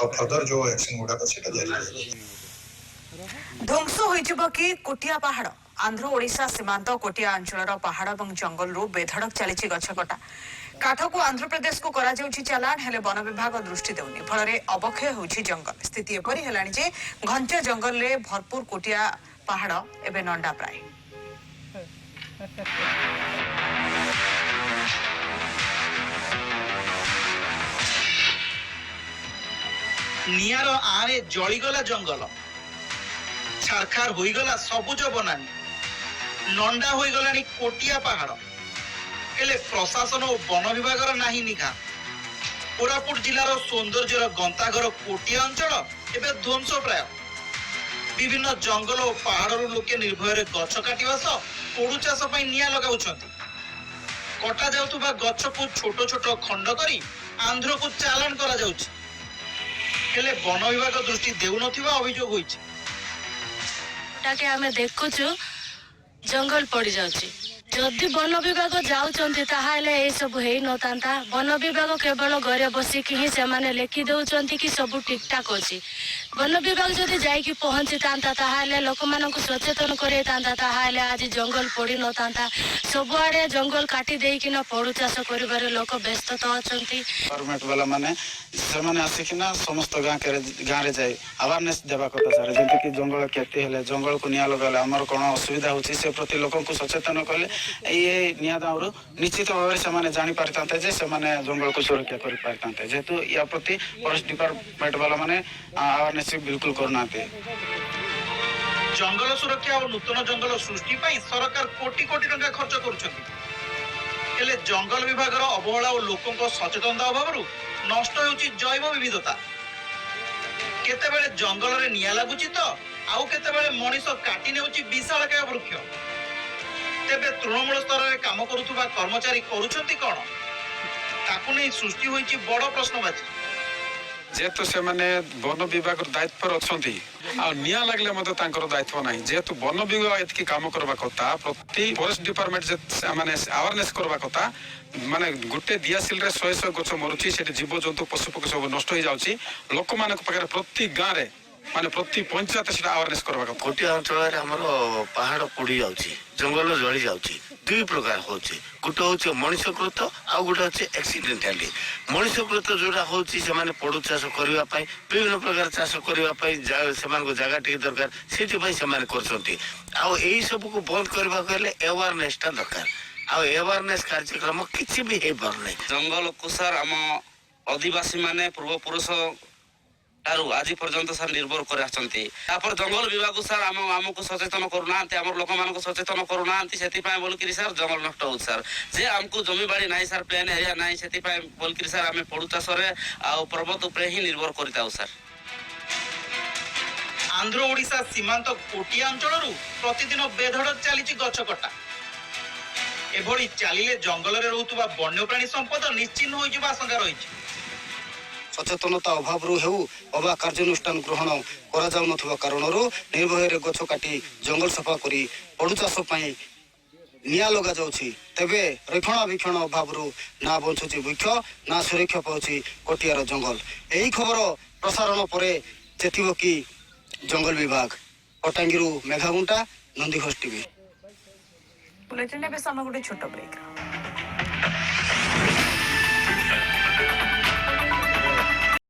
ଆଉ ଫର୍ଦର ଯୋଉ ଆକ୍ସନ ଗୁଡାକ ସେଟା ଜାରି ରହିବ। ଧ୍ୱଂସ ହୋଇଯିବ କି କୋଟିଆ ପାହାଡ଼? ଆନ୍ଧ୍ର ଓଡ଼ିଶା ସୀମାନ୍ତ କୋଟିଆ ଅଞ୍ଚଳର ପାହାଡ଼ ଏବଂ ଜଙ୍ଗଲରୁ ବେଧଡ଼କ ଚାଲିଛି ଗଛକଟା। କାଠକୁ ଆନ୍ଧ୍ରପ୍ରଦେଶକୁ କରାଯାଉଛି ଚାଲାଣ। ହେଲେ ବନ ବିଭାଗ ଦୃଷ୍ଟି ଦେଉନି। ଫଳରେ ଅବକ୍ଷୟ ହେଉଛି ଜଙ୍ଗଲ। ସ୍ଥିତି ଏପରି ହେଲାଣି ଯେ ଘଞ୍ଚ ଜଙ୍ଗଲରେ ଭରପୁର କୋଟିଆ ପାହାଡ଼ ଏବେ ନଣ୍ଡା ପ୍ରାୟ। ନିଆଁର ଆଁରେ ଜଳିଗଲା ଜଙ୍ଗଲ, ଛାରଖାର ହୋଇଗଲା ସବୁଜ ବନାନୀ, ନଣ୍ଡା ହୋଇଗଲାଣି କୋଟିଆ ପାହାଡ଼। ହେଲେ ପ୍ରଶାସନ ଓ ବନ ବିଭାଗର ନାହିଁ ନିଘା। କୋରାପୁଟ ଜିଲ୍ଲାର ସୌନ୍ଦର୍ଯ୍ୟର ଗନ୍ତାଘର କୋଟିଆ ଅଞ୍ଚଳ ଏବେ ଧ୍ୱଂସ ପ୍ରାୟ। ବିଭିନ୍ନ ଜଙ୍ଗଲ ଓ ପାହାଡ଼ରୁ ଲୋକେ ନିର୍ଭୟରେ ଗଛ କାଟିବା ସହ ପୋଡୁ ଚାଷ ପାଇଁ ନିଆଁ ଲଗାଉଛନ୍ତି। କଟା ଯାଉଥିବା ଗଛକୁ ଛୋଟ ଛୋଟ ଖଣ୍ଡ କରି ଆନ୍ଧ୍ରକୁ ଚାଲାଣ କରାଯାଉଛି। ହେଲେ ବନ ବିଭାଗ ଦୃଷ୍ଟି ଦେଉନଥିବା ଅଭିଯୋଗ ହୋଇଛି। ଯୋଉଟାକି ଆମେ ଦେଖୁଛୁ ଜଙ୍ଗଲ ପଡିଯାଉଛି। ଯଦି ବନ ବିଭାଗ ଯାଉଛନ୍ତି, ତାହେଲେ ଏଇସବୁ ହେଇନଥାନ୍ତା। ବନ ବିଭାଗ କେବଳ ଘରେ ବସିକି ହିଁ ସେମାନେ ଲେଖି ଦଉଛନ୍ତି କି ସବୁ ଠିକ ଠାକ ଅଛି। ବନ ବିଭାଗ ଯଦି ଯାଇକି ପହଞ୍ଚିଥାନ୍ତା, ତାହେଲେ ଲୋକମାନଙ୍କୁ ସଚେତନ କରେଇଥାନ୍ତା, ତାହେଲେ ଆଜି ଜଙ୍ଗଲ ପଡିନଥାନ୍ତା। ସବୁଆଡେ ଜଙ୍ଗଲ କାଟି ଦେଇକିନା ପୋଡୁ ଚାଷ କରିବାରେ ଲୋକ ବ୍ୟସ୍ତ ଅଛନ୍ତି। ଗଭର୍ଣ୍ଣମେଣ୍ଟ ବାଲା ମାନେ ସେମାନେ ଆସିକିନା ସମସ୍ତ ଗାଁରେ ଯାଇ ଆୱାରନେସ୍ ଦେବା କଥା ସାର୍। ଯେମିତିକି ଜଙ୍ଗଲ କ୍ଷତି ହେଲେ, ଜଙ୍ଗଲକୁ ନିଆଁ ଲଗାଇଲେ ଆମର କ'ଣ ଅସୁବିଧା ହେଉଛି, ସେ ପ୍ରତି ଲୋକଙ୍କୁ ସଚେତନ କଲେ ଏଇ ନିଆଁ ଦାଉରୁ ନିଶ୍ଚିତ ଭାବରେ ସେମାନେ ଜାଣିପାରିଥାନ୍ତେ ଯେ ସେମାନେ ଜଙ୍ଗଲକୁ ସୁରକ୍ଷା କରିପାରିଥାନ୍ତେ। ଯେହେତୁ ୟା ପ୍ରତି ଫରେଷ୍ଟ ଡିପାର୍ଟମେଣ୍ଟ ବାଲା ମାନେ ଆୱାରନେସ୍ ବିଲକୁଲ କରୁନାହାନ୍ତି। ଜଙ୍ଗଲ ସୁରକ୍ଷା ଓ ନୂତନ ଜଙ୍ଗଲ ସୃଷ୍ଟି ପାଇଁ ସରକାର କୋଟି କୋଟି ଟଙ୍କା ଖର୍ଚ୍ଚ କରୁଛନ୍ତି। ହେଲେ ଜଙ୍ଗଲ ବିଭାଗର ଅବହେଳା ଓ ଲୋକଙ୍କ ସଚେତନତା ଅଭାବରୁ ନଷ୍ଟ ହେଉଛି ଜୈବ ବିବିଧତା। କେତେବେଳେ ଜଙ୍ଗଲରେ ନିଆଁ ଲାଗୁଛି ତ ଆଉ କେତେବେଳେ ମଣିଷ କାଟି ନେଉଛି ବିଶାଳକାୟ ବୃକ୍ଷ। ତେବେ ତୃଣମୂଳ ସ୍ତରରେ କାମ କରୁଥିବା କର୍ମଚାରୀ କରୁଛନ୍ତି କଣ, ତାକୁ ନେଇ ସୃଷ୍ଟି ହୋଇଛି ବଡ ପ୍ରଶ୍ନବାଚୀ। ଯେହେତୁ ସେମାନେ ବନ ବିଭାଗର ଦାୟିତ୍ୱରେ ଅଛନ୍ତି, ଆଉ ନିଆଁ ଲାଗିଲେ ମଧ୍ୟ ତାଙ୍କର ଦାୟିତ୍ୱ ନାହିଁ। ଯେହେତୁ ବନ ବିଭାଗ ଏତିକି କାମ କରିବା କଥା, ପ୍ରତି ଫରେଷ୍ଟ ଡିପାର୍ଟମେଣ୍ଟ ମାନେ ଆୱାରନେସ୍ କରିବା କଥା। ମାନେ ଗୋଟେ ଦିଆସିଲରେ ଶହେ ଶହେ ଗଛ ମରୁଛି, ସେଠି ଜୀବଜନ୍ତୁ, ପଶୁପକ୍ଷୀ ସବୁ ନଷ୍ଟ ହେଇଯାଉଛି। ଲୋକମାନଙ୍କ ପାଖରେ ପ୍ରତି ଗାଁରେ, ମାନେ ପ୍ରତି ପଞ୍ଚାୟତ ସେଟା ଆୱାରନେସ୍ କରିବା କଥା। କୋଟିଆ ଅଞ୍ଚଳରେ ଆମର ପାହାଡ଼ ପୋଡ଼ି ଯାଉଛି, ଜଙ୍ଗଲ ଜଳି ଯାଉଛି। ଦୁଇ ପ୍ରକାର ହଉଛି। ଗୋଟେ ହଉଛି ମଣିଷକୃତ, ଆଉ ଗୋଟେ ହଉଛି ଆକ୍ସିଡେଣ୍ଟାଲି। ମଣିଷକୃତ ଯୋଉଟା ହଉଛି, ସେମାନେ ପୋଡୁ ଚାଷ କରିବା ପାଇଁ, ବିଭିନ୍ନ ପ୍ରକାର ଚାଷ କରିବା ପାଇଁ ସେମାନଙ୍କୁ ଜାଗା ଟିକେ ଦରକାର, ସେଥିପାଇଁ ସେମାନେ କରୁଛନ୍ତି। ଆଉ ଏଇ ସବୁକୁ ବନ୍ଦ କରିବାକୁ ହେଲେ ଆୱାରନେସଟା ଦରକାର। ଆଉ ଆୱାରନେସ କାର୍ଯ୍ୟକ୍ରମ କିଛି ବି ହେଇପାରୁନାହିଁ। ଜଙ୍ଗଲକୁ ସାର୍ ଆମ ଆଦିବାସୀ ମାନେ ପୂର୍ବପୁରୁଷ ଠାରୁ ଆଜି ପର୍ଯ୍ୟନ୍ତ ସାର୍ ନିର୍ଭର କରି ଆସିଛନ୍ତି। ତାପରେ ଜଙ୍ଗଲ ବିଭାଗ ସାର୍ ଆମକୁ ସଚେତନ କରୁନାହାନ୍ତି, ଆମର ଲୋକମାନଙ୍କୁ ସଚେତନ କରୁନାହାନ୍ତି। ସେଥିପାଇଁ ବୋଲିକିରି ସାର୍ ଜଙ୍ଗଲ ନଷ୍ଟ ହଉଛି ସାର୍। ଯେ ଆମକୁ ଜମି ବାଡ଼ି ନାହିଁ ସାର୍, ପ୍ଲେନ୍ ଏରିଆ ନାହିଁ, ସେଥିପାଇଁ ବୋଲିକିରି ସାର୍ ଆମେ ପୋଡୁ ଚାଷରେ ଆଉ ପର୍ବତ ଉପରେ ହିଁ ନିର୍ଭର କରିଥାଉ ସାର୍। ଆନ୍ଧ୍ର ଓଡ଼ିଶା ସୀମାନ୍ତ କୋଟିଆ ଅଞ୍ଚଳରୁ ପ୍ରତିଦିନ ବେଧଡ଼କ ଚାଲିଛି ଗଛ କଟା। ଏଭଳି ଚାଲିଲେ ଜଙ୍ଗଲରେ ରହୁଥିବା ବନ୍ୟପ୍ରାଣୀ ସମ୍ପଦ ନିଶ୍ଚିହ୍ନ ହୋଇଯିବା ଆଶଙ୍କା ରହିଛି। ସଚେତନତା ଅଭାବରୁ ହେଉ ଅବା କାର୍ଯ୍ୟାନୁଷ୍ଠାନ ଗ୍ରହଣ କରାଯାଉନଥିବା କାରଣରୁ ନିର୍ଭୟରେ ଗଛ କାଟି ଜଙ୍ଗଲ ସଫା କରି ପୋଡୁ ଚାଷ ପାଇଁ ନିଆଁ ଲଗାଯାଉଛି। ତେବେ ରକ୍ଷଣାବେକ୍ଷଣ ଅଭାବରୁ ନା ବଞ୍ଚୁଛି ବୃକ୍ଷ, ନା ସୁରକ୍ଷା ପାଉଛି କୋଟିଆର ଜଙ୍ଗଲ। ଏହି ଖବର ପ୍ରସାରଣ ପରେ ଚେତିବ କି ଜଙ୍ଗଲ ବିଭାଗ? କଟାଙ୍ଗିରୁ ମେଘାଗୁଣ୍ଟା, ନନ୍ଦିଘୋଷ ଟିଭି। ବୁଲେଟିନ୍ ଏବେ ସମୟ ଗୋଟେ ଛୋଟ ବ୍ରେକ୍।